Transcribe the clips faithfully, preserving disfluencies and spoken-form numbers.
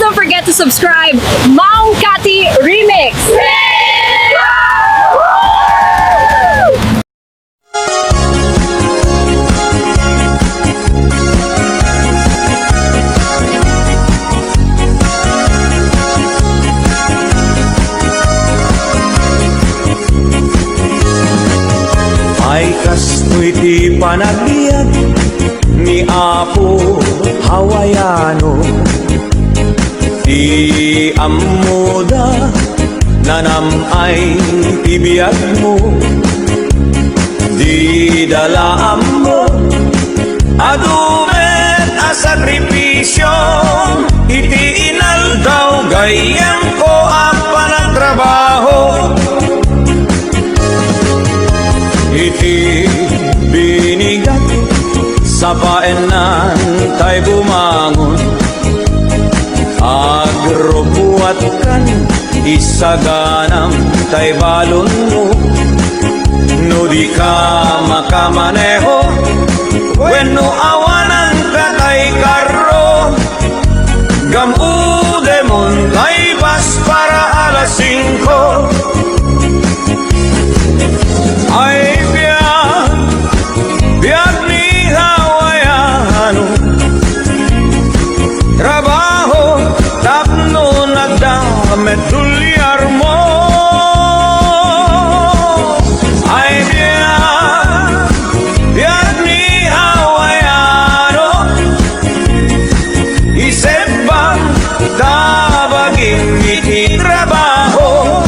Don't forget to subscribe, Mang Kati Remix! Ay, kastoy ti panagbiag ni Apo Hawaiano. Ti ammoda, nanam-ay ti biagmo. Dida la ammo adu met a sakripisio iti inaldaw gayyemko a panagtrabaho. Iti binigat, sapaennan tay bumangon. Agrupuatkan, isaganam tay balonmo. No di ka makamaneho, wenno awananka tay karro, gam-udemon tay bus para alas singko. Ay, biag, biag ni Hawaiano. Trabaho tapno nagdamit dolyarmo. Ay, biag, biag ni Hawaiano. Isebbam ta bagim iti trabaho.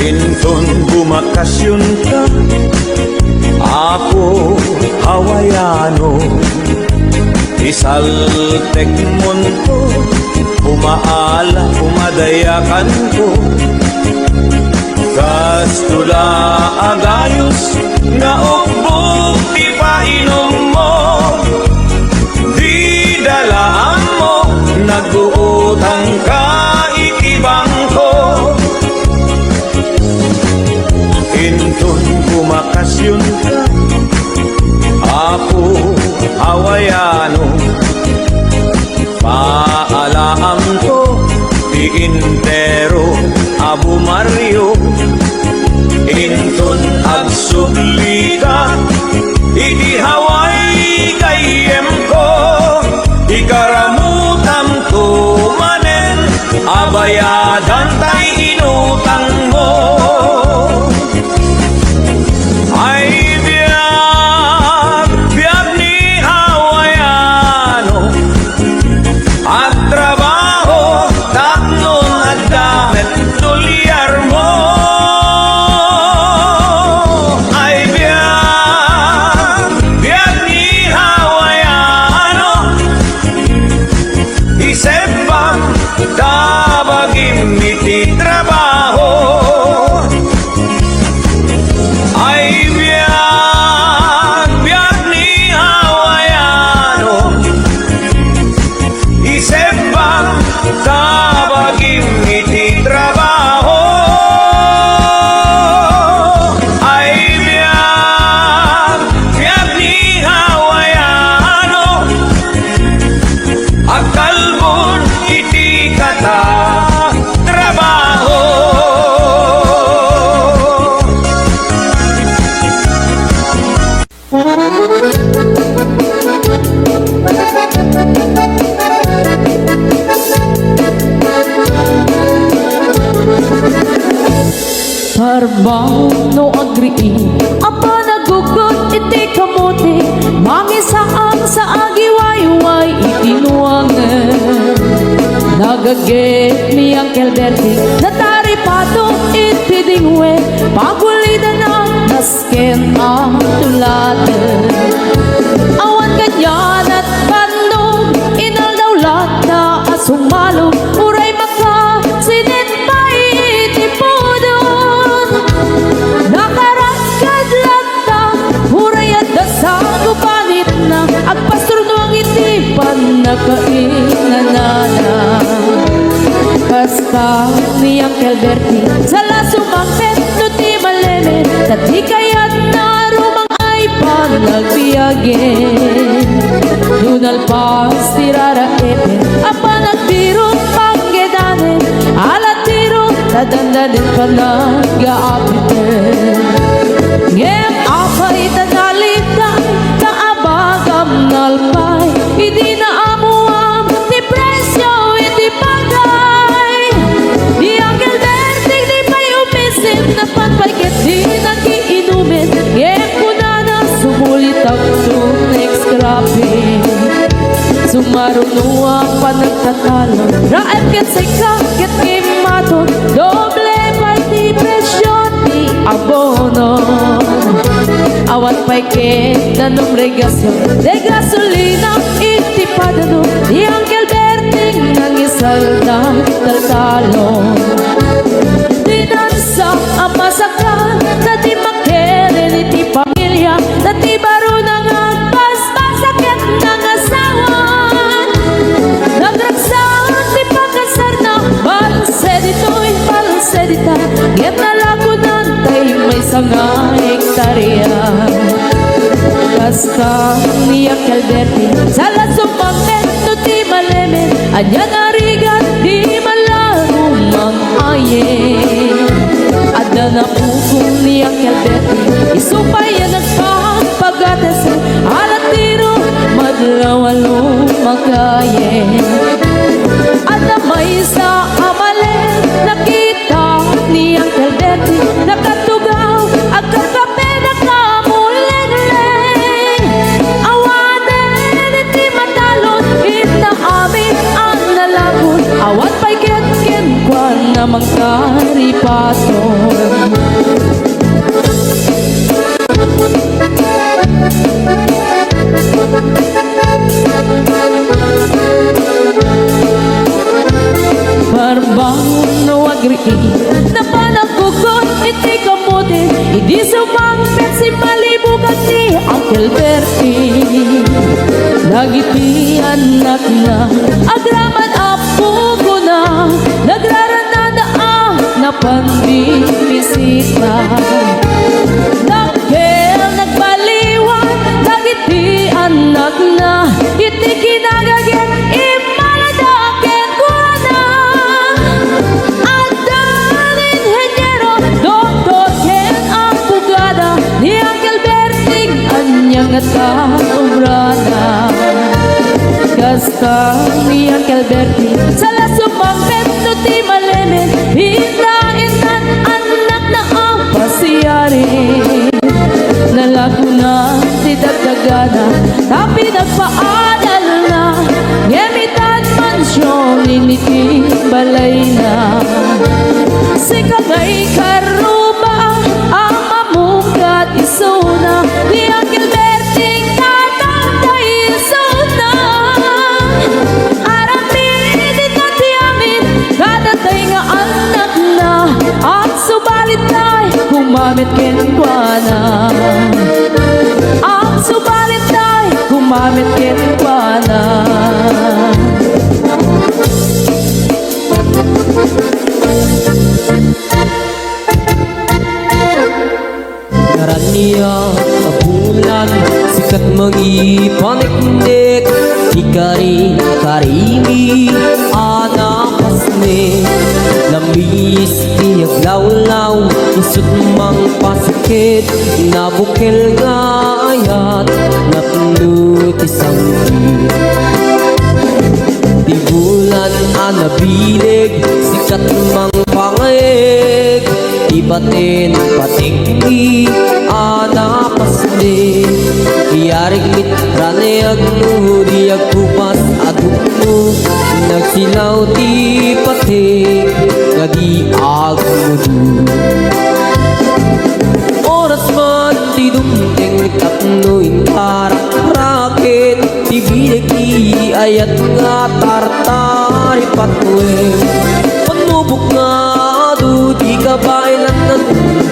Inton bumakasionka, Apo Hawaiano, isaltekmonto, pumaala, pumadayakanto. Kastoy la a gayos nga ukbok ti painummo. Dida la ammo, nag-uutangka iti bangko. Inton bumakasionka, Apo Hawaiano, paalaamto ti entero a bumaryo. Inton agsublika iti Hawaii gayyemko, ikaramutamto manen a bayadan tay inutangmo. Ay, biag, biag ni Hawaiano, agtrabaho tapno nagdamit dolyarmo. Ay, biag, biag ni Hawaiano, isebbam ta bagim iti trabaho. Ay, biag, biag ni Hawaiano, isebbam ta bagim iti trabaho. Ay, biag, biag ni Hawaiano, agkalbon iti kata trabaho. Parman no agriing a panaggugot iti kamote, mangisaan sa agiwayway iti nuangen. Nagagget ni Uncle Bertie, nataripato iti dingwe, pagulidana nasken a tulaten. Awan kanian a bannog, inaldaw latta a sumalo, uray makasinit pay iti pudot. Nakaraskad latta, uray adda sango panitna, agpasturnuang iti pannakainanana. Kasta ni Uncle Bertie, sala sumangpet no ti maleme, ta di kayatna rumang ay panagbiagen. No nalpas ti raraepen a panagbiron, panggedanen, alatirok, ta dandanen panagaapiten. Ngem apay ta nalintay, ta abagam nalpay, idi naammoam ti presio iti bagay. Ni Uncle Berting di pay umisim, napan pay ket di nakiinumen, ngem kunana, sumulitakto next cropping. Sumaruno a panagtatalo, raep ket sika ket kimmaton, doble pay ti presio ti abono. Awan pay ket danum regasyon, de gasolina iti padano, ni Uncle Berting nangisalda taltalon. Dinansa a masakal, ta di makeren iti pamilia, ta ti barona nga agbasbasa ket nangasawan. Nagragsak ti pakasarna, palse ditoy, palse dita, ngem nalagonan tay maysa nga hektaria. Kasta ni Uncle Berting, sala sumangpet no ti malemen, ania nga rigat di malago mang-ayen. Adda napukaw ni Uncle Berting, isu pay a nagpagpagates, alatiro madlaw a lumakayen. Adda maysa a malen, nakita ni Uncle Berting, nakatugaw, agkakape, nakamulengleng. Awanen iti matalon, inna amin a nalagon. Awan pay ket kenkuana mangkaripaton. Barbangon no agriid, napan aggugot iti kamote, idi sumangpet, simmalibugan ni Uncle Berting. Dagiti annakna, agraman a pugona, nagraranada a napan bimbisita. Dakkel nagbaliwan dagiti annakna, iti kinagaget immalada kenkuana. Adda ingeniero, doktor, ken abogada, ni Uncle Berting, ania ngata obrana? Kasta ni Uncle Berting, sala sumangpet no ti malemen, inna intan annakna a pasiaren. Nalagonan ti dagdagana, ta pinagpaadalna, ngem itan mansion iti balayna. Sika ngay karruba a mamungkat isuna, ni Uncle Berting tatang ta isuna. Aramidna ti amin kadatayo nga annakna, agsubalit tay kumamet kenkuana. Agsubalit tay kumamet kenkuana. Naraniag a bulan, sikat mangipaneknek, ti kari-karimi a napasnek. Namiis ti aglawlaw, isut' mangpasakit, nabukel nga ayat, napno ti sangkit. Ti bulan a nabileg, sikat mangpangngeg, ti baten patekmi a napasnek. Iyarik met raniag no di agkupas a dukno, nagsilaw ti patek nga di agmudo. Oras man ti dumteng tapno intarak-raken, ti bileg ti ayat nga tartaripatuen. Panubok nga adu ti kabaelan nga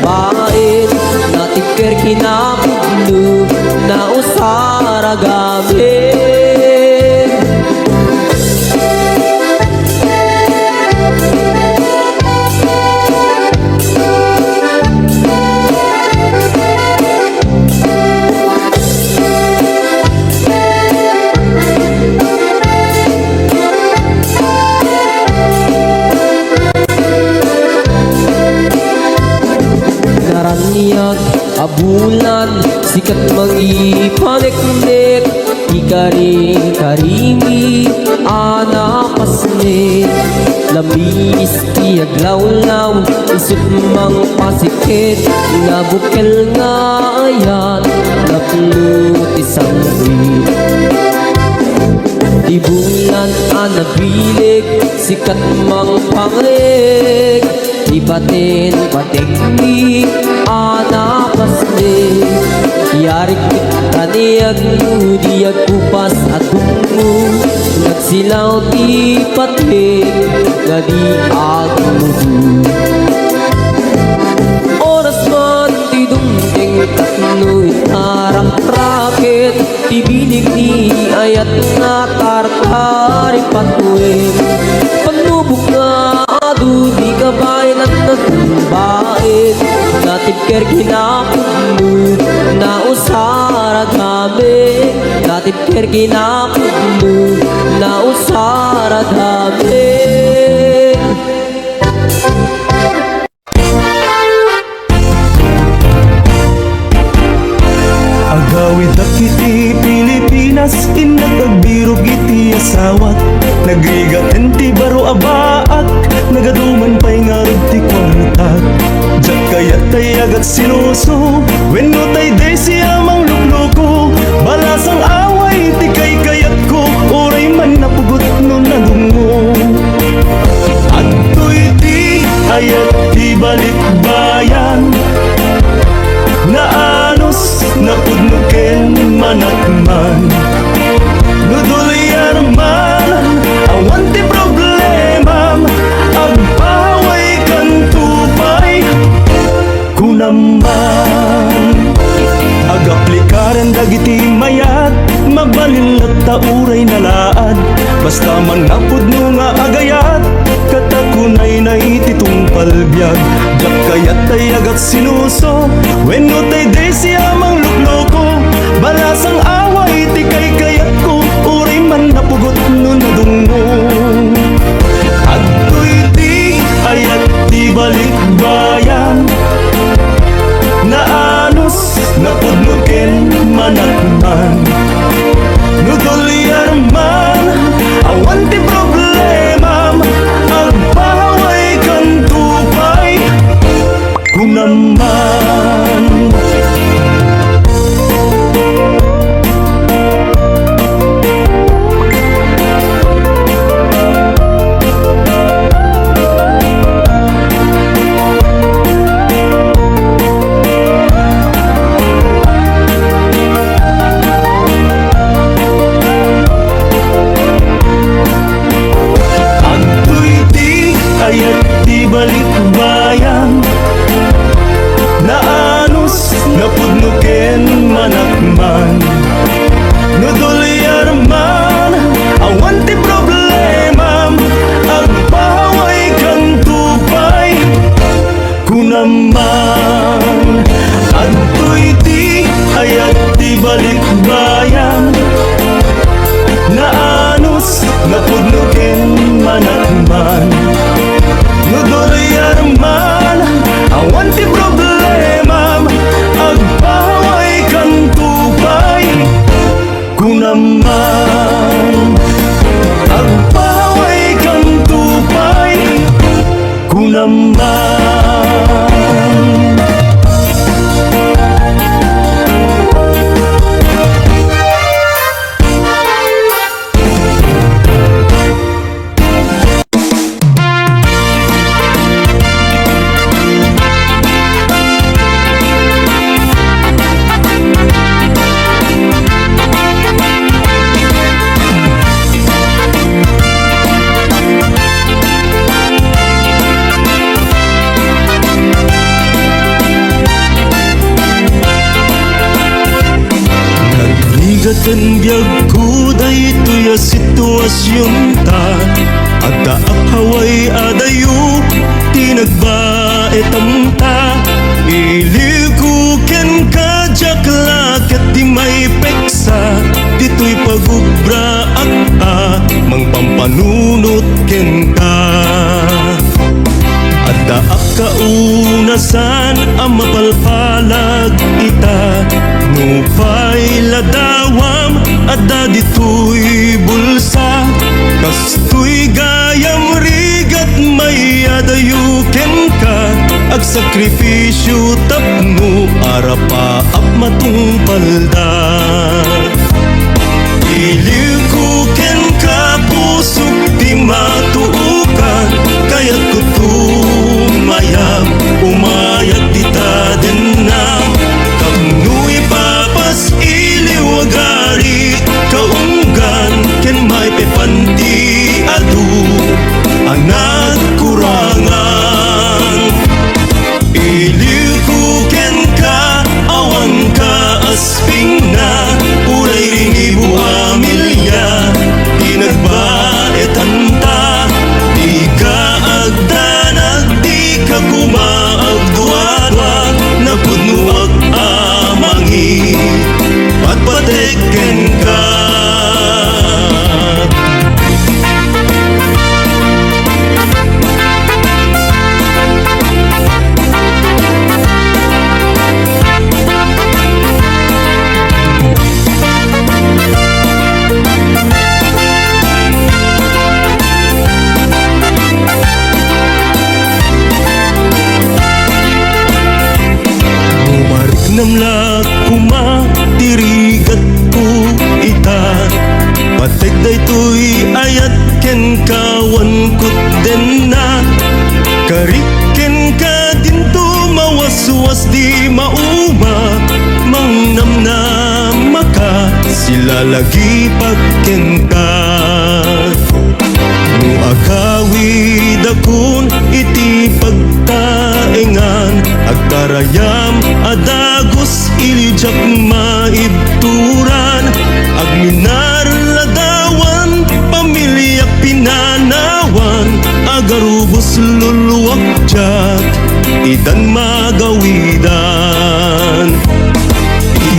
baen, natibker kinapudno, nausar a gamin. Ulan, sikat mangipaneknek, ti kari-karimi a napasnek. Lamis ti aglawlaw, isut' mangpasikket, nga bukel nga ayat, napno ti sangwit. Ti bulan a nabileg, sikat mangpangayeg, ti baten-batekmi a napasnek. Yarik ti kaniagmo, di agkupas a tungmo, nagsilaw ti patek nga di agmudo. Oras man ti dumteng tapno inarakraket, ti bileg ni ayat nga tartaripatuen. Panubok nga adu, di kabaelan a tumbaen, natibker kinapudno, nausarag amin, natibker kinapudno, nausarag amin. Agawidak iti Pilipinas, innak agbirok iti asawak. Nagrigaten ti baro a baak, nagaduman pay ngarud ti kuartak. Diak kayat ti agat sinuso, wenno tay Desi a manglukloko. Balasang away ti kaykayatko, uray man napugot no nadungngo. Adtoy ti ayat ti balikbayan, naanus, napudno ken manakman. No dolyar man, awan ti problemam, agpawaykanto pay. Kunam man, agaplikaren dagiti mayat, mabalin latta uray nalaad. Basta mannapudno nga agayat, katakunaynay ti tungpal biag. Diak kayat tay agat sinuso, wenno tay Desi a manglukloko. Balasang away ti kaykayatko, uray man napugot no nadungngo. Adtoy ti ayat ti balikbayan, naanus, napudno ken manakman. No dolyar man, awan ti problemam, agpawaykanto pay. Kunam man. Adtoy ti ayat ti balikbayan, naanus, napudno ken manakman. No dolyar man, awan ti problemam, agpawaykanto pay. Kunam man, adtoy ti ayat ti balikbayan, naanus, napudno ken manakman. No dolyar man, awan ti problemam, agpawaykanto pay. Kunam man, agpawaykanto pay. Kunam man. Nagrigat ken biagko daytoy a situasionta. Addaak away adayo ti nagbaetamta. Iliwko kenka, diak la ket ti maipeksa. Ditoy pagubraak a mangpampanunot kenka. Addaak kaunasan a mapalpala ita. Nupay ladawam, adda ditoy bulsa. Kastoy gayam, rigat mayadayo kenka. Agsakripisio tapno arapaap matungpalda. Iliwko kenka, pusok ti matuokan, kayatko tumayab, umayag dita denna. Tapno ipapas iliw agarit, kaunggan ken maipapan ti adu a nagkurangan. Iliwko kenka, awanka aspingna, uray rinibo a milya ti nagbaetanta. Dika agdanag, dika koma agduadua, napudnoak a mangipatpatek kenka. Umariknam la koma ti rigatko ita. Patek daytoy ayat kenka, awanko denna. Karik kenka dinto, mawaswas di mauma. Mangnamnamaka, silalagipak kenka. No agawidakon iti pagtaengan, agkarayam a dagus, iliwdiak maibturan. Agminar ladawan, pamiliak pinanawan, agarubos luluak diak idan magawidan.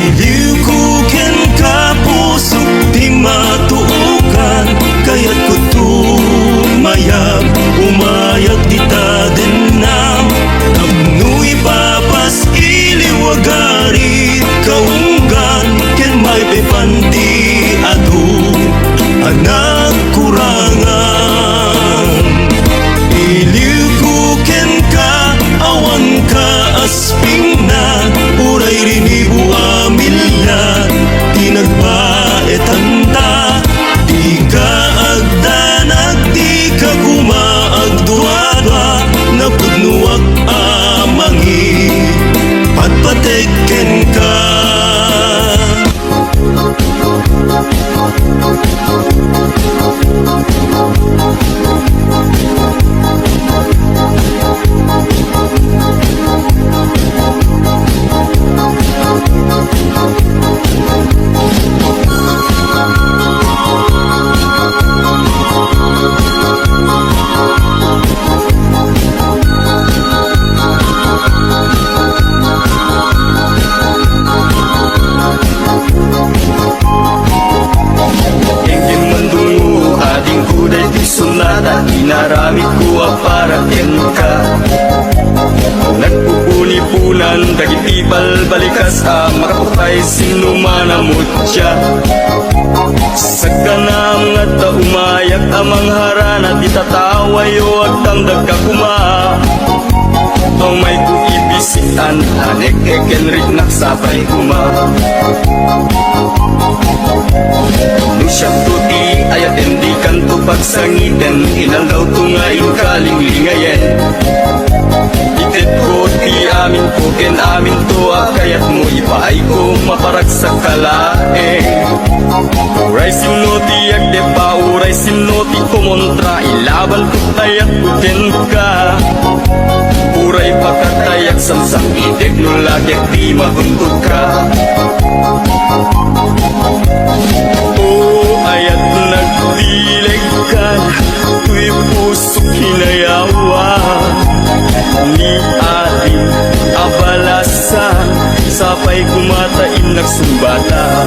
Iliwko kenka, pusok ti matuokan, kayatko tumayab, umayag dita dennam. Tapno ipapas iliw agarit, kaunggan ken maipapan ti adu a nagkurangan. Iliwko kenka, awanka aspingna, uray rinibo a milya ti nagbaetanta. Dika agdanag, dika koma agduadua, napudnoak a mangipatpatek kenka. Inggin mandungo, adingko daytoy sonada, inaramidko a para kenka. Nagpupuniponan dagiti balbalikas a makapatay, sinno man a mutya. Sakkanam nga adda umayag a mangharana ti tatawayo, agtamdagka koma. Amayko ibisitan, anek-ek ken riknak sapay koma. No siakto ti ayaten, dikanto pagsangiten, inaldawto nga inkalinglingayen. Itedko ti aminko ken aminto a kayatmo, ipaayko maparagsak ka laeng. Uray sinno ti agteppa, uray sinno ti kumontra, ilabanto ti ayatko kenka. Uray pakatayak, samsam-itek no lagiak ti maguntogka. O ayat, nagbilegkan, toy pusok kinayawa. Ni Ading a balasan, sapay koma ta innak sumbata.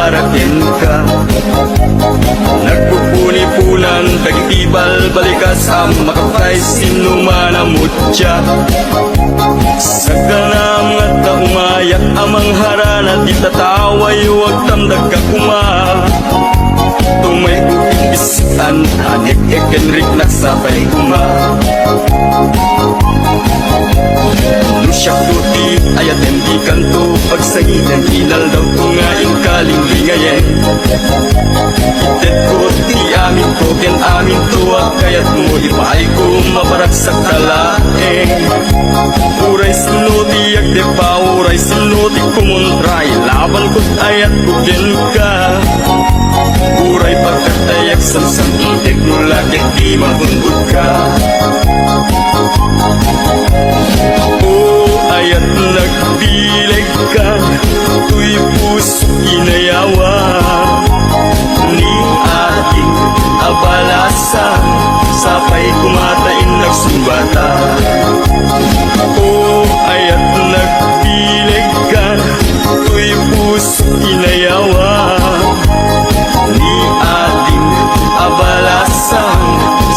Arakenka. Nagpupunipunan dagiti balbalikas a makapatay sino man a mutya. Sakana nga ta umayak a mangharana, di tataway, agtamdagka koma. Tumayko iti bisitan, anik ken riknak sapay koma. No siakto ti ayatem, dikanto pagsangiten, inaldawto nga inkalinglingayen. Itedko ti aminko ken aminto a kayatmo, ipaayko maparagsak ta laeng. Uray sino ti agdeppa, uray sino ti kumontra, ilabanko ti ayatko kenka. Uray pagkatayak, samsam-itek no la ket di magunggod ka. O ayat, nagbileg ka, toy puso inayawa ni ating abalasa, sapay koma ta innak sumbata. O ayat, nagbileg ka, toy puso inayawa ni ating abalasa,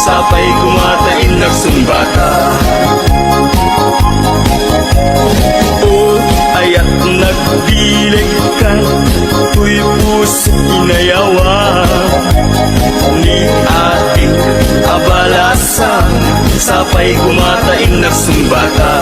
sapay koma ta innak sumbata. O ayat, nagbileg ka, toy puso inayawa ni ating abalasa, sapay koma ta innak sumbata.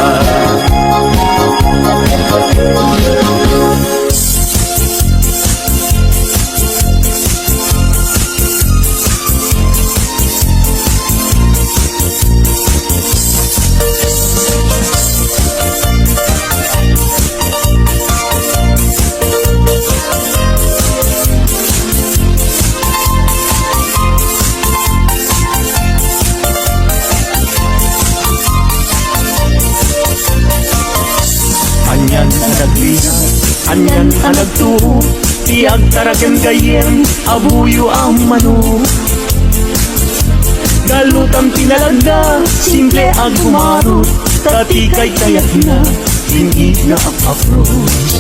Anian a nagrisat, anian a nagtuo, ti agtaraken gayyem a buyo a manok. Galutam ti nalagna, simple a gumarot, ta ti kaykayatna, ginggit nga ap-apros.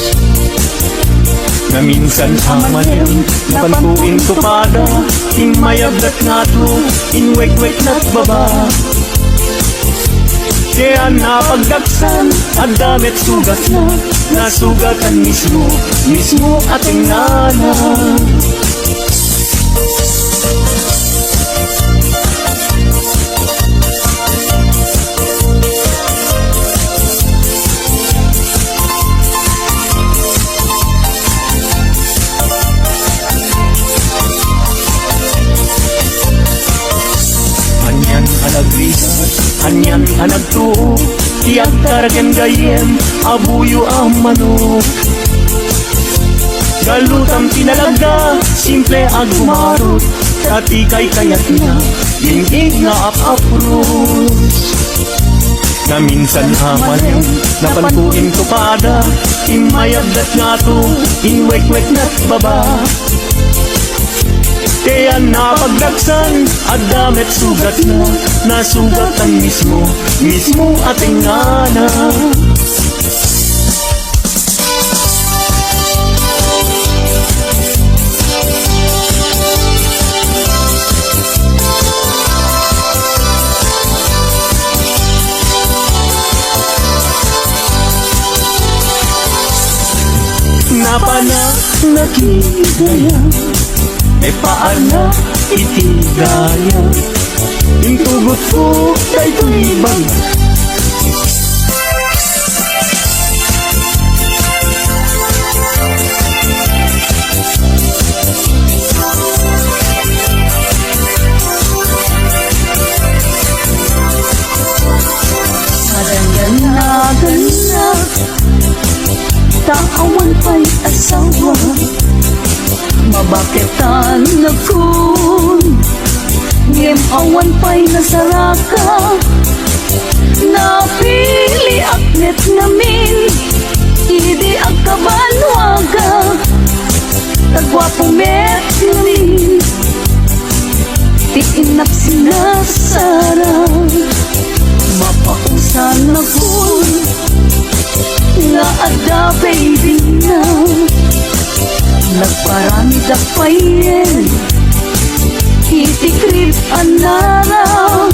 Naminsan a manem, napanko intupada, immayabdat ngato, inwekweknat baba. Diay napagdaksan, adda met sugatna, nasugatan mismo, mismo a tengnana. Anian a nagrisat, anian a nagtuo, ti agtaraken gayyem a buyo a manok. Galutam ti nalagna, simple a gumarot, ta ti kaykayatna, ginggit nga ap-apros. Naminsan a manem, napanko intupada, immayabdat ngato, inwekweknat baba. Diay napagdaksan, adda met sugatna, nasugatan mismo, mismo a tengnana. Napanak nakidaya, ipaarna iti daya. Intugotko daytoy bag. Madanggan na ganak, ta awan pay asawa. Mabaketan nakon, ngem awan pay nasaraka. Napiliak met ngamin idi agkabanwaga. Taguapo met ngamin ti innak sinasara. Mapausan nakon nga adda baby na. Nagparamidak payen iti krib a narang,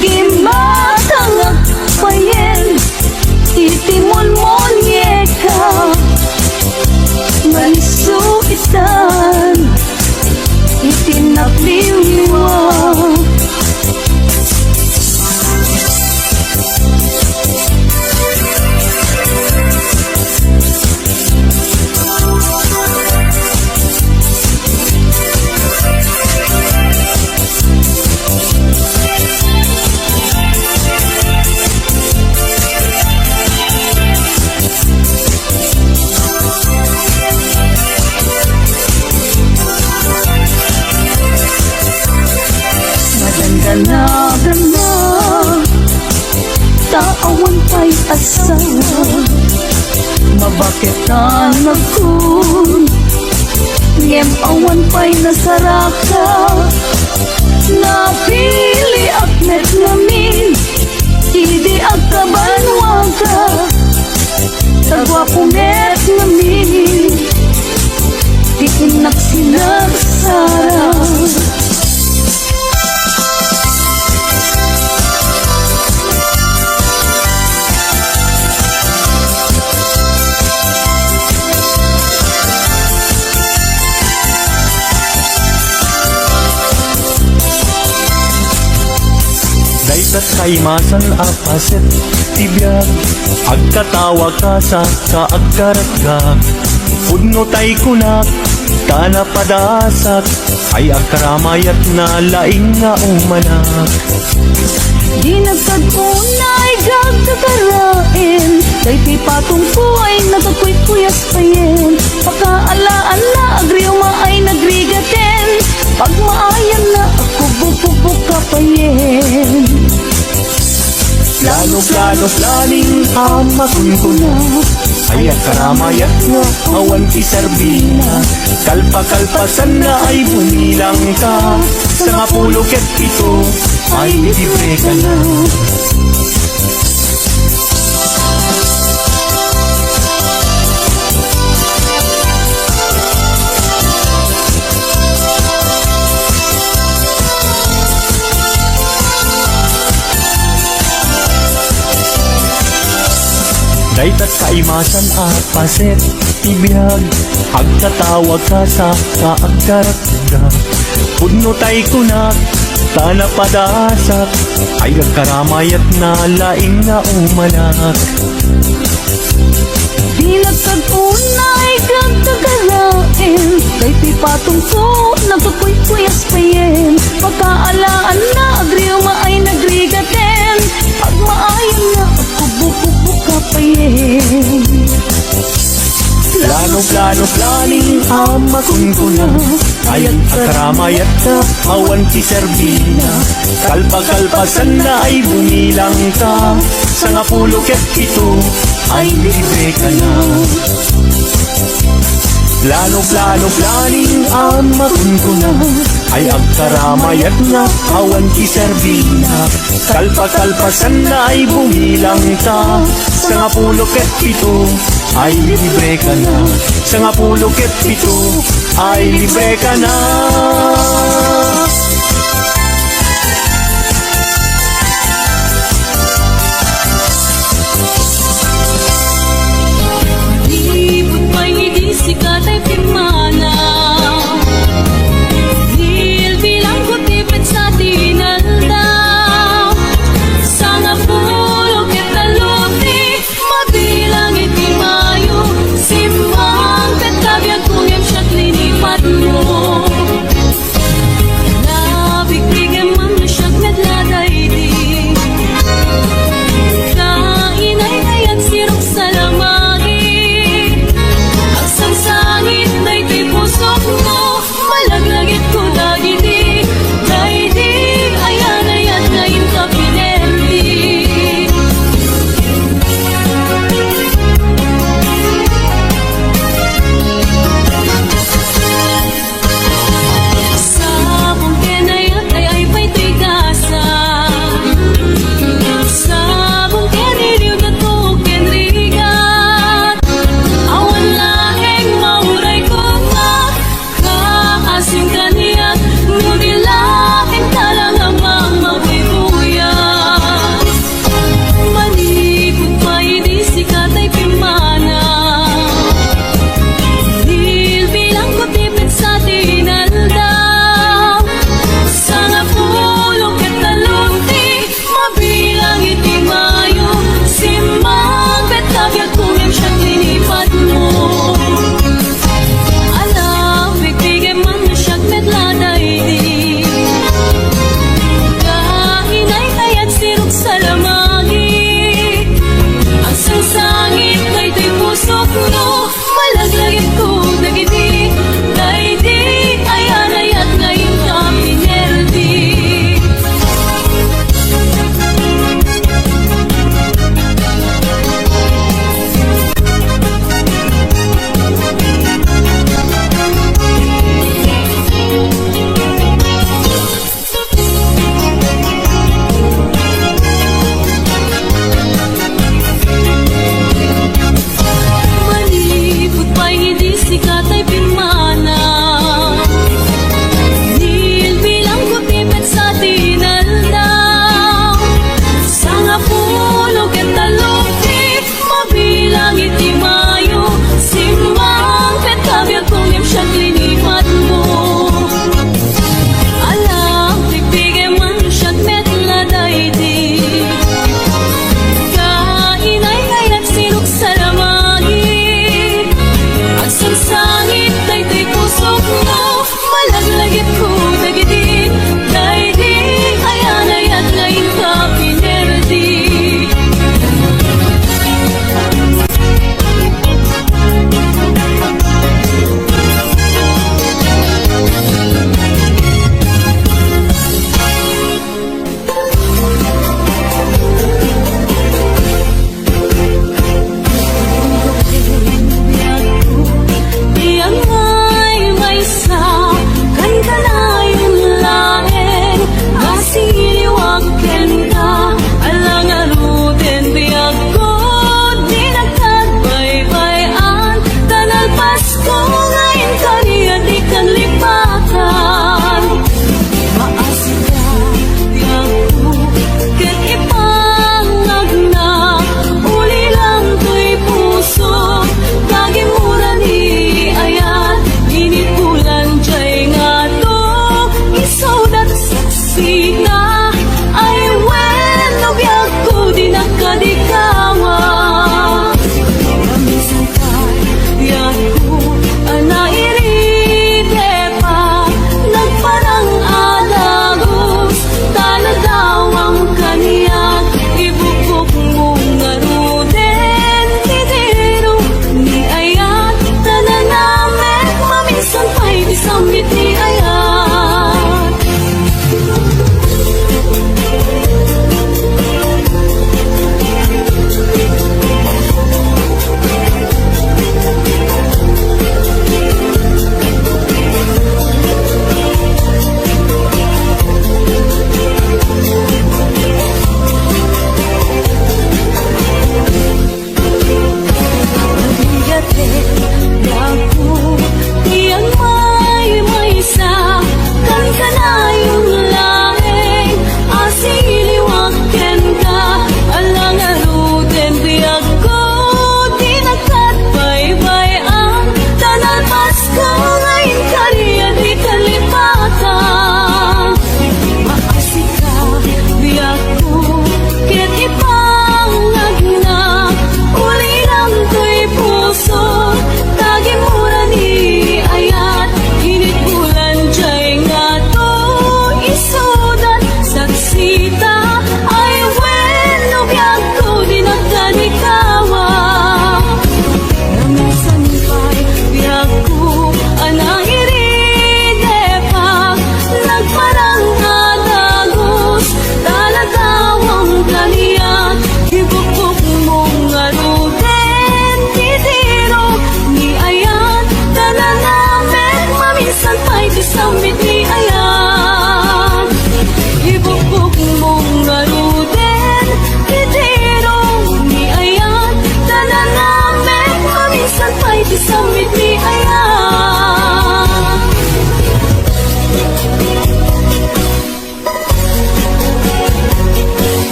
gimatangak payen iti mulmolieka, nga isu itan iti nagliwliwa. Madandanagan na, ta awan pay asawa. Mabaket a nagkun, ngem awan pay nasaraka. Napiliak met ngamin idi agkabanuaka. Ta guapo met ngamin ti innak sinarsara. Dayta kaimasan a paset ti biag, agkatawa ka sa ka agkararagak. Pudno tay kunak, ta napadasak, ay agkaramayat na laing nga umalak. Di nagkad-unay gagdagaraen, daytoy patongko ay nagkakuykuyas payen. Pakaalaan na agriuma ay nagrigaten, pagmaayan na agkubukubok ka payen. Plano, plano, planing a makunkuna, ay agkaramayat nga awan ti serbina. Kalpa-kalpasan na ay bumilang ka, sangapulo ket pito ay libre ka na. Dayta kaimasan a paset ti biag, agkatawa ka sa ka agkarak- da. Pudno tay kunak, ta napadasak, ay agkaramayat na laing nga umalak. Di nagkad-unay gagdagaraen, daytoy patongko nagkakuykuyas payen. Pakaalaan na agriuma ay nagrigaten, pagmaayan na agkubukubok ka payen. Plano, plano, planing a makunkuna, ay agkaramayat na awan ti serbina. Kalpa-kalpasan na ay bumilang ka, sangapulo ket pito ay libre ka na. Plano, plano, planing a makunkuna, ay agkaramayat na awan ti serbina. Kalpa-kalpasan na ay bumilang ka, sangapulo ket pito ay libre ka na. Sangapulo ket pito ay libre ka na. Manipud pay idi sika tay pimmanaw, bilbilangko ti petsa ti inaldaw. Sangapulo ket tallo ti mabilang iti Mayo, simmang ket kabiagko ngem siak linipatmo.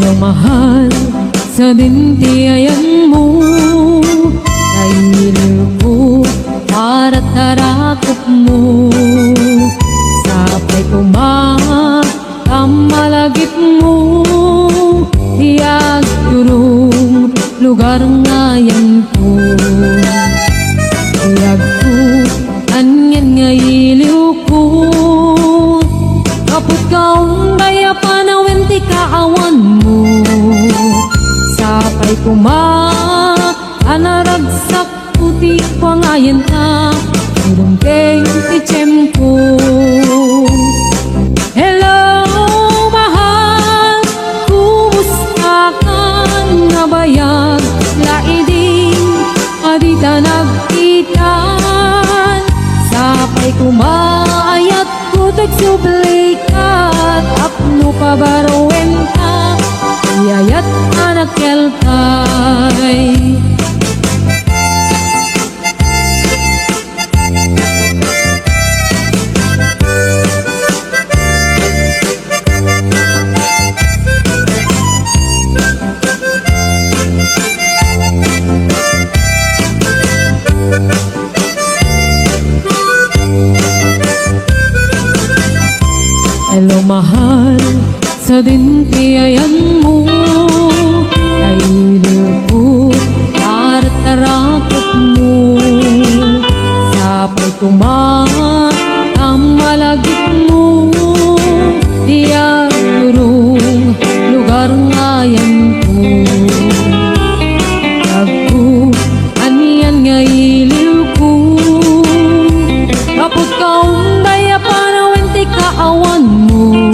Mahal, sadin ti ayanmo, nailiwko para tarakopmo. Sapay koma, kamalagipmo, ti agturong lugar nga ayanko. Ti agko, anian nga iliwko, kaput kaunday a panawen ti kaawanmo. Sapay koma a naragsakko ti kuangayenta, ti dumteng ti tiempo. Hello, mahal, kumusta ka? Nabayag laeng a dita nagkita. Sapay koma ayat Kutag sublikat, apno pabaruenta, iyayat a nakelkay. Hello, mahal, sadin ti ayanmo, nailiwko, tartarakopmo. Sapay koma, kamalagipmo, ti agturong lugar nga ayanko. Agko, anian nga iliwko, kaput kaunday a panawen ti kaawanmo.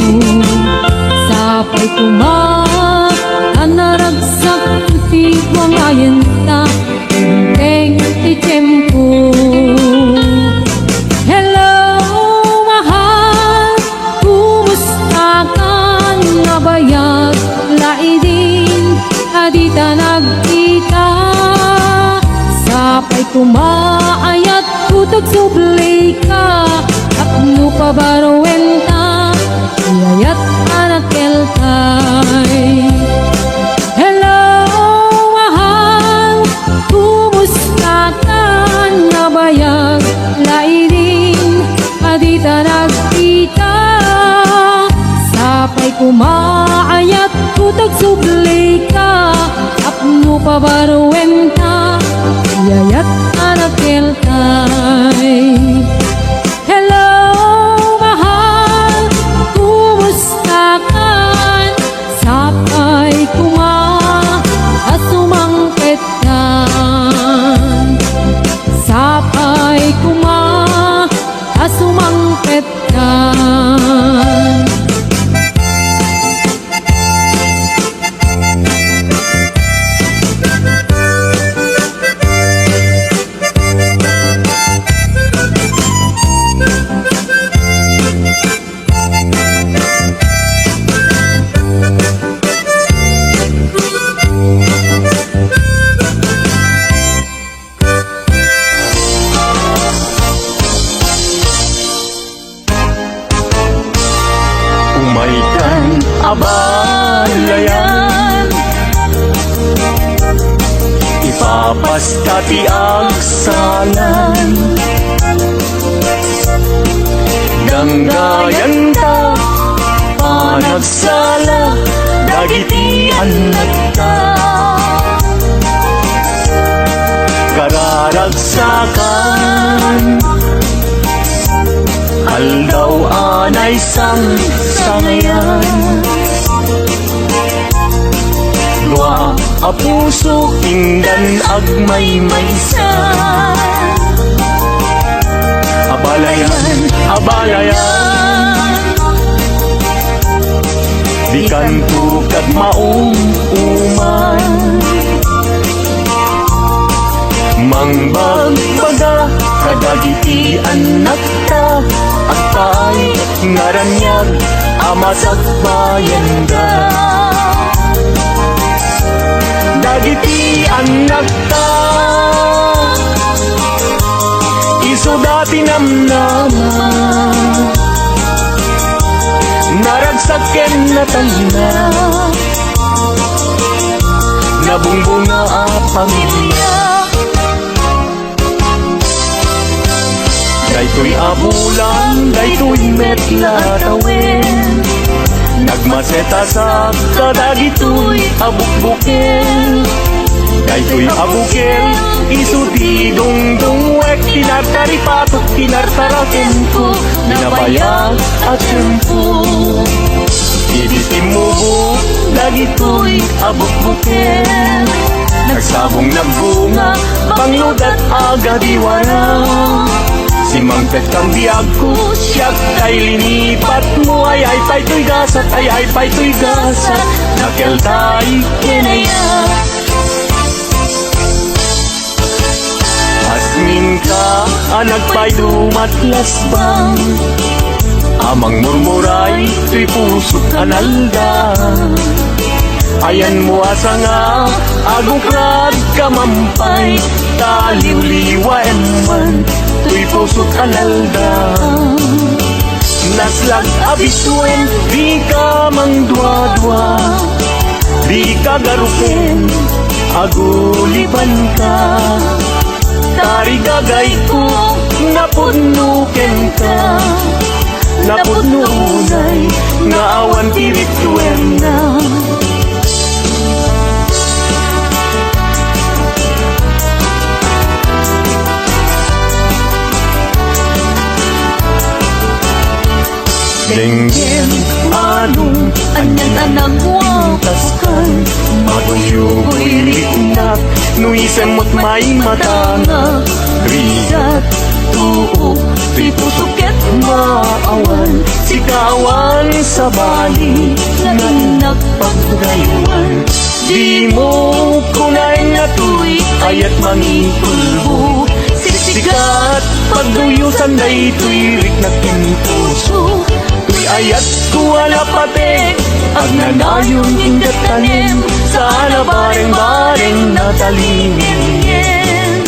Sapay koma a naragsakko ti kuangayenta, dumteng ti tiempo. Hello, mahal, kumusta ka? Nabayag laeng a dita nagkita. Sapay koma ayat kutag sublika, apno pabaruenta, iyayat a nakelkay. Hello, mahal, kumusta ka? Nabayag laeng a dita nagkita. Sapay koma ayat kutag sublika, apno pabaruenta, iyayat a nakelkay. Hello, mahal, kumusta ka? Sapay koma a sumangpet ka. Sapay koma a sumangpet ka. Umaykan, abalayan, ipapasta ti agsalan. Danggayanta panagsala dagiti annakta. Kararagsakan, aldaw a naisangsangayan. Dua a puso, indan agmaymaysa. Abalayan, abalayan, dikanto kagmaum-uman. Mangbagbaga kadagiti annakta, agpaay nga raniag a masakbayanda. Dagiti annakta, isuda ti namnama, naragsak ken natayna. Nabungbunga a pamilia. Daytoy a bulan, daytoy met la a tawen. Nagmaset a sakka dagitoy a bukbukel. Daytoy a bukel, isu ti dungdungwek, ti nartaripatok, ti nartarakenko, nabayag a tiempo. Idi timmubok dagitoy a bukbuken, nagsabong nagbunga, bangludat a gadiwara. Simmangpet kang biagko, siak tay linipatmo, ay-ay pay toy gasat, ay-ay pay toy gasat, nakeltay kenaya. Asminka a nagpaydumat lasbang, a mangmurmuray toy pusok a nalda. Ayanmo a sanga, agukrad ka mampay, ta liwliwaem man toy pusok a nalda. Naslag a bisuen, dika mangduadua, dika garuken, agulibanka. Tarigagayko, napudno kenka, napudno unay nga awan ti rituenna. Denggem, manong, anian a nagwagaskan, maduyugoy riknak, no isemmot may matangak, rigat, tuok, ti puso ket maawan, sika awan sabali, nga innak pagdaywan. Dimo kunaen a toy ayat mangikulbo. Siksikat, pagduyosan daytoy riknak ken puso. Toy ayatko a napateg, agnanayon inggad tanem, saan a bareng-bareng natalingenngen.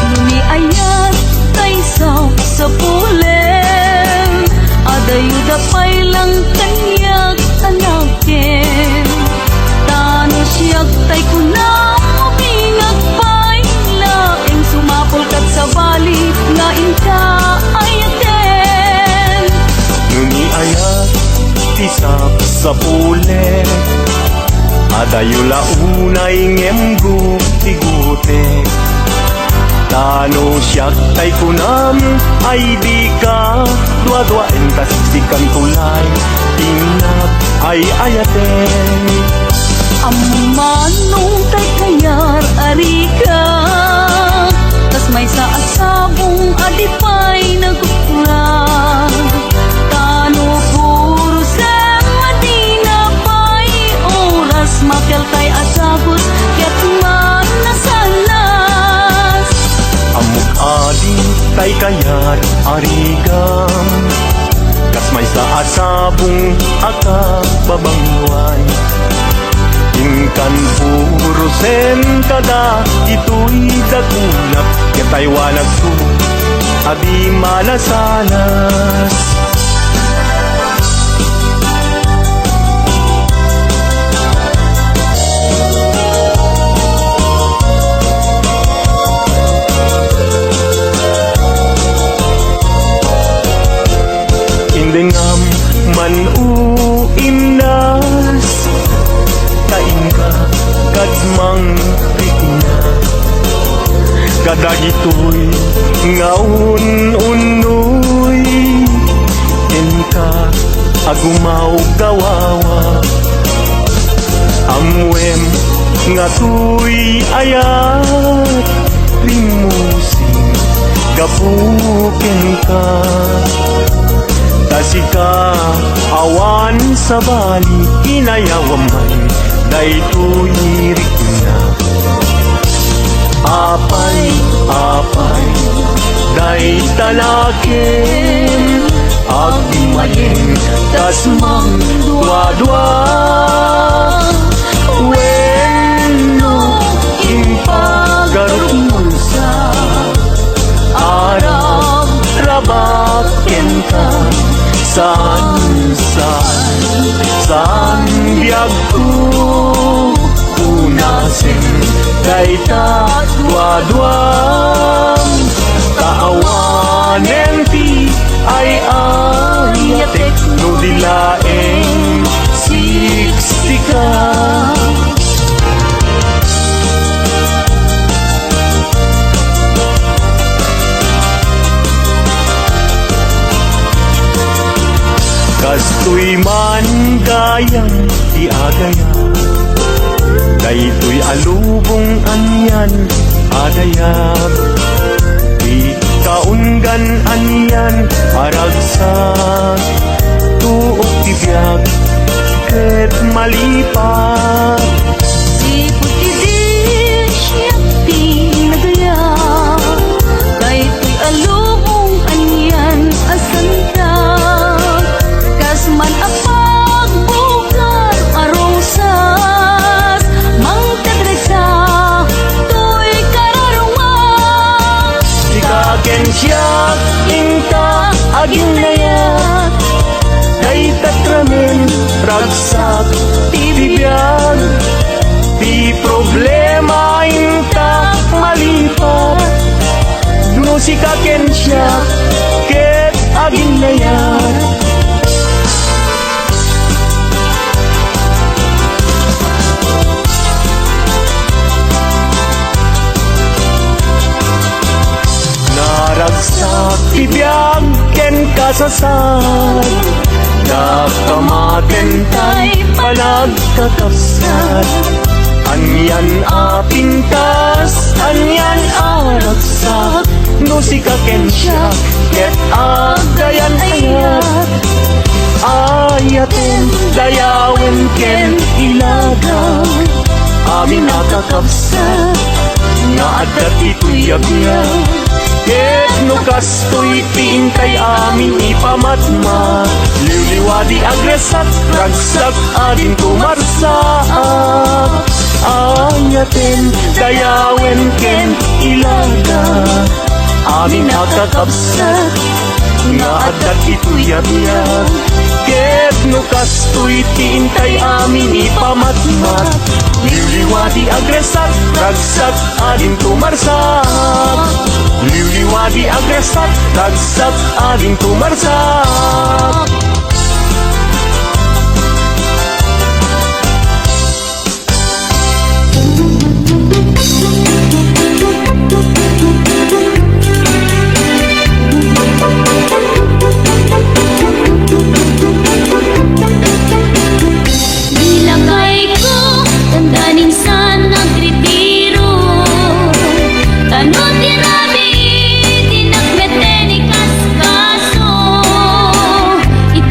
No ni ayat tay sapsapulen, adayoda pay lang kaniak a nakem. Ta no siak tay kunam, mabingag pay laeng, sumapul ket sabali nga inka ayaten. No ni ayat ti sapsapulen, adayo la unay ngem gutigutek. Ta no siak tay kunam, ay dika duaduaen, ta siksikanto lay ti innak ay ayaten. Ammom manong tay kayar a rigat, kas maysa a sabong a di pay nagukla. Ta no puro sem a dina pay oras, makeltay a sagut ket manasanas. Ammok a di tay kayat a rigam, kas maysa a sabong a kababanguan. Inkan puro sem kada itoy dagunak, ket aywanagko a di manasanas. Indengam man, o Imnas, ta inka kad mangpikna kadagitoy nga un-unnoy kenka a gumawgawawa. Ammoem nga toy ayat rimmusing gapu kenka. Ta sika awan sabali, inayawam man daytoy rikna. Apay, apay, dayta nakem, agmayem, tas mangduadua. Wenno, impagarupmo sa arabrabak kenka, saan, saan, saan biagko, kuna Kasin dayta duaduam, ta awanen ti ay-ayatek no di laeng siksika. Kastoy man gayam ti agayam, daytoy a lubong anian a dayag, ti kaunggan anian a ragsak, tuok ti biag ket malipat. Sipud idi siak ti nagayam, daytoy a lubong anian a santa, kas man a pagbukar a rosas, mangkadragsak toy kararuma. Sika ken siak inta aginnayat, dayta ramen ragsak ti bibiag, ti problema inta malipat, no sika ken siak ket aginnayat. Naragsak ti biag ken kasasad, dakamaten tay panagkakabsat. Anian a pintas, anian a ragsak, no sika ken siak ket aggayan-ayat. Ayaten, dayawen ken ilaga, amin a kakabsat nga adda ditoy a biag. Ket no kastoy ti intay amin ipamatmat, liwliwa ti agressat, ragsak a dinto marsaak. Ayaten, dayawen ken ilaga, amin a kakabsat nga adda ditoy a biag. Ket no kastoy ti intay amin ipamatmat, liwliwa ti agressat, ragsak a dinto marsaak. Liwliwa ti agressat, ragsak a dinto marsaak. Di lakayko, tanda ninsan nagretiro. Tano ti rabii, di nakmeten ikaskaso. It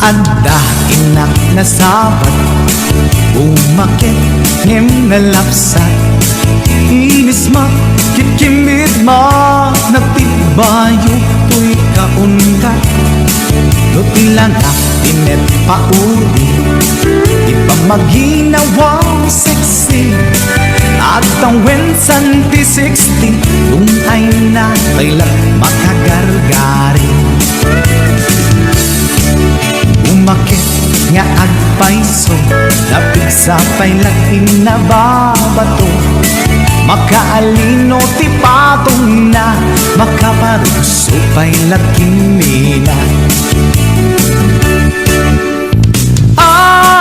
Adda innak nasabat, bumaket ngem nalapsat. Inismak, kitkimmitmak, nagtibbayo toy kauntat. No ti langak ti met pauli, ti pammaginawang sexy, agtawen santi sixty, tungayna pay la makagargari. Umaket nga agpayso, napigsa pay la ti nababato. Makaalino ti patongna, makaparugso pay la ti mina.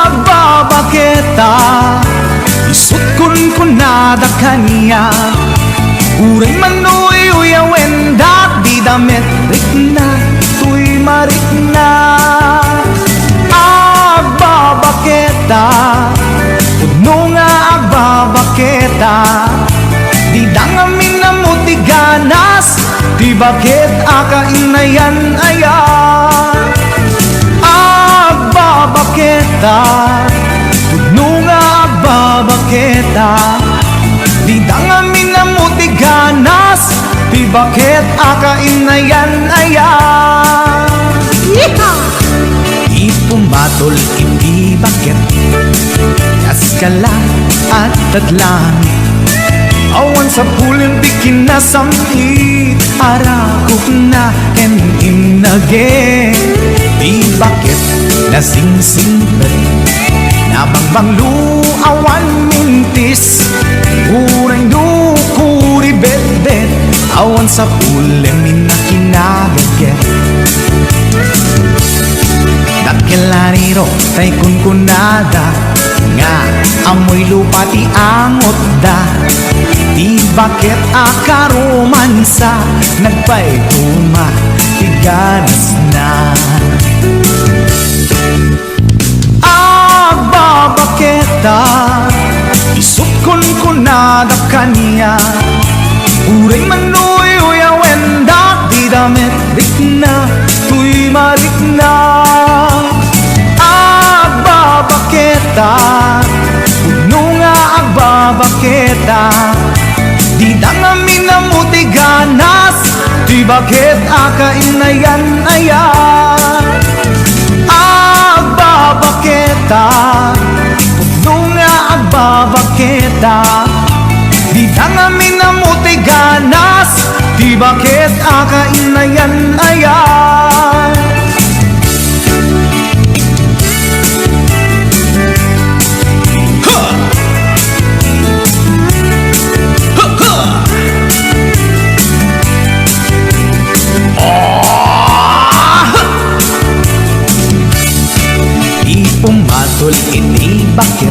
Agbabaketa, isut' kunkunada kaniak. Uray man uyuyawen da, dida met rikna toy marikna. Agbabaketa, pudno nga agbabaketa, dida ngamin ammo ti ganas, ti baket a kainayan aya. Agbabaketa, pudno nga agbabaketa, dida ngamin ammo ti ganas, ti baket a kainayan aya. Yeehaw! Ipumatol iti baket, kaskala at tadlan. Awan sapulem ti kinasam-it, arakokna ken innage. Ti baket nasingsingpet, nabangbanglo awan mintis. Uray no kuribetbet, awan sapulem inna kinagaget. Dakkel a riro tay kunkunada, nga ammoy lupa ti angotda. Ti baket a karomansa, nagpaiduma ti ganasna. Agbabaketa, isut' kunkunada kaniak. Uray man uyuyawen da, dida met rikna toy marikna. Agbabaketa, pudno nga agbabaketa, dida ngamin ammo ti ganas, ti baket a kainayan aya. Agbabaketa, pudno nga agbabaketa, dida ngamin ammo ti ganas, ti baket a kainayan aya. Ha! Ha, ha! Ah! Ipumatol iti baket,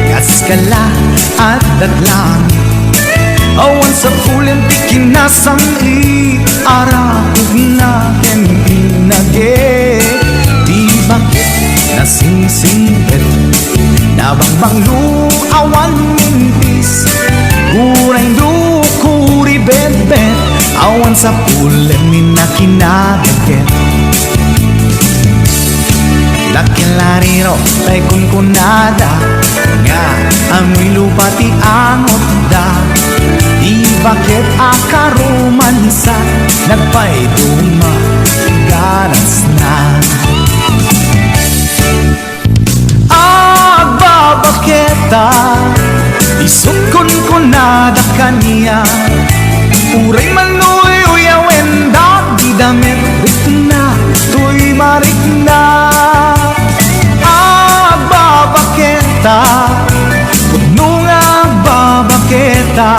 kaskala at datlang. Awan sapulem ti kinasam-it, arakokna ken innage. Ti baket nasingsingpet, nabangbanglo awan mintis. Uray no kuribetbet, awan sapulem inna kinagaget. Dakkel a riro tay kunkunada, nga ammoy lupa ti angotda. Ti baket a karomansa, nagpaiduma ti ganasna. Agbabaketa, isut' kunkunada kaniak. Uray man uyuyawen da, dida met rikna toy marikna. Agbabaketa, pudno nga agbabaketa,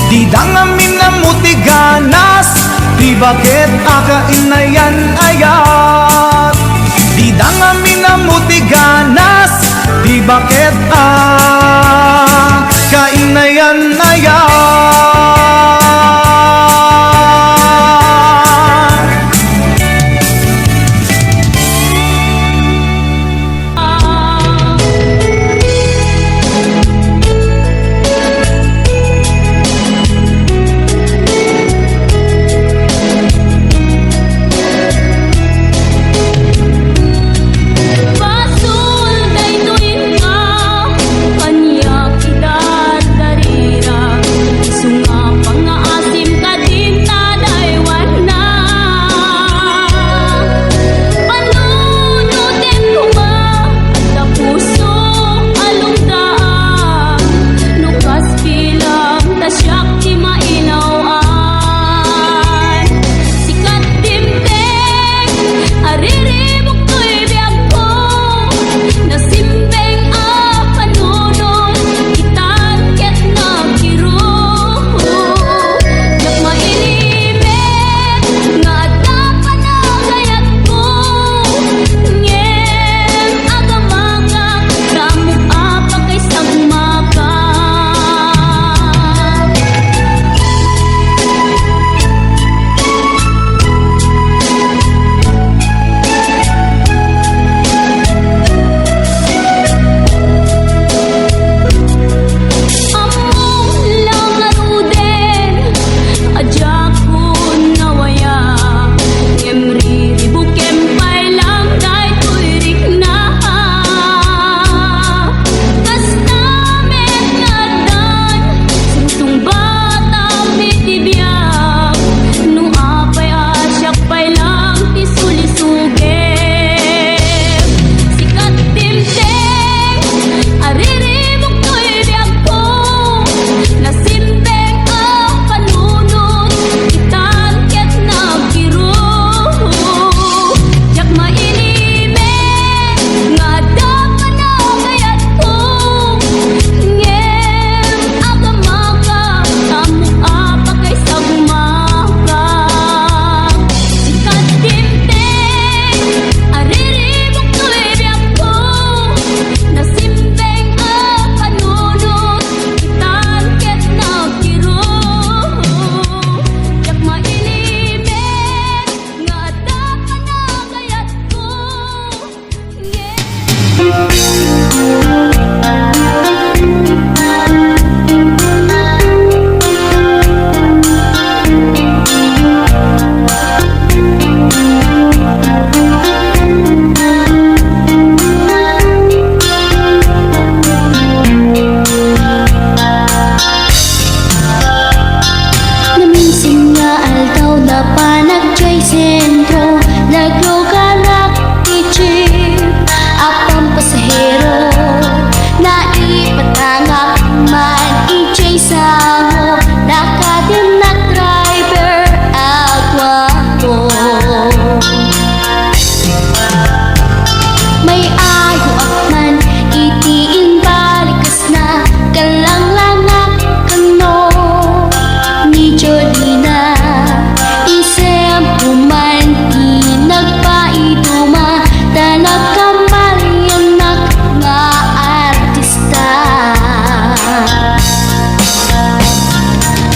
dida ngamin ammo ti ganas, ti baket a kainayan aya. Dida ngamin ammo ti ganas, ti baket a kainayan aya. Napanak jay sentro, nagluganak ti jeep a pampasahero. Naipatangak man ijay sango, nakadennak driver a guapo. May ayoak man iti imbalikas na, kallanglangak kano ni Jolina. Isem ko man ti nagpaiduma, ta nagkamaliannak nga artista.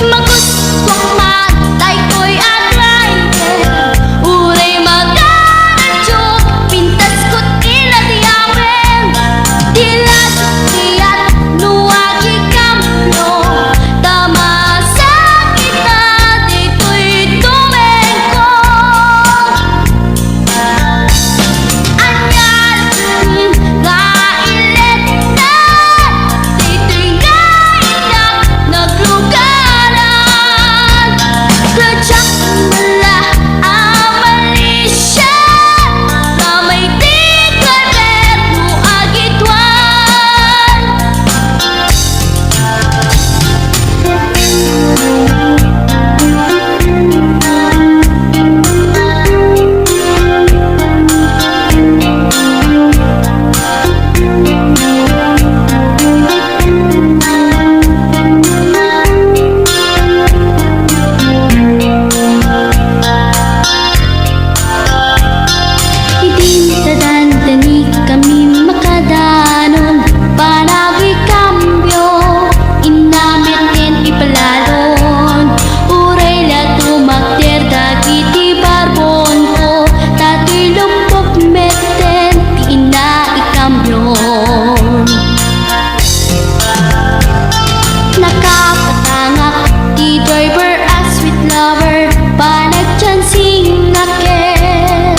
Magustuak man daytoy a driver, uray magaradio, pintasko ti ladiawen. Di la diak no agikambio, ta masakit na ditoy tumengko. Ania laeng nga iletna ditoy nga innak naglugaran? Diak la a malisia, ta may ti gobyerno agituan. Idin ta dandanikami makadanon, panagikambio, inna met ken ipalalon. Uray la tumakder dagiti barbonko, ta toy luppok metten ti inna ikambion. Nakapatangak ti driver a sweet lover, panagchansingak ket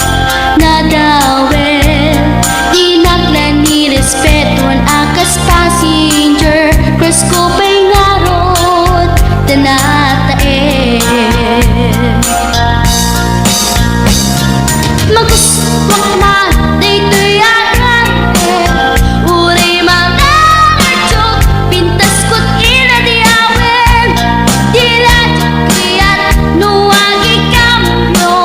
nadawel. Dinak la nirespetuan a kas passenger, crush ko pay ngarud ta nataem. Magustuak man daytoy a driver, uray mangaradiok, pintasko ti ladiawen. Di la diak kayat no agikambio,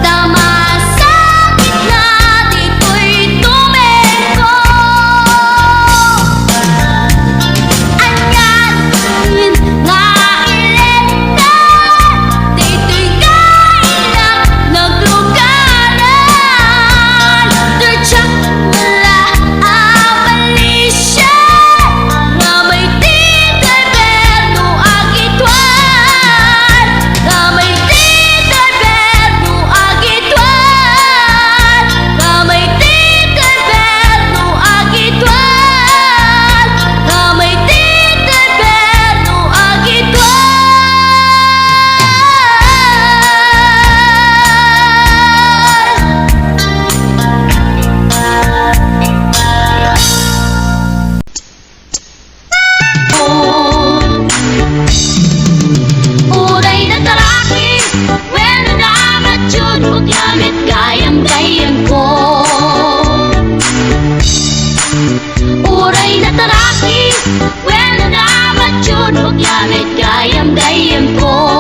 ta masakit na ditoy tumengko. Ania laeng nga iletna ditoy nga innak naglugaran? Diak la a malisia, nga may ti gobyerno agituan, nga may ti gobyerno agituan, nga may ti gobyerno agituan, nga may ti gobyerno agituan. Uray nataraki, wenno namatiud, bakla met gayam-gayamko. Uray nataraki, wenno namatiud, bakla met gayam-gayamko.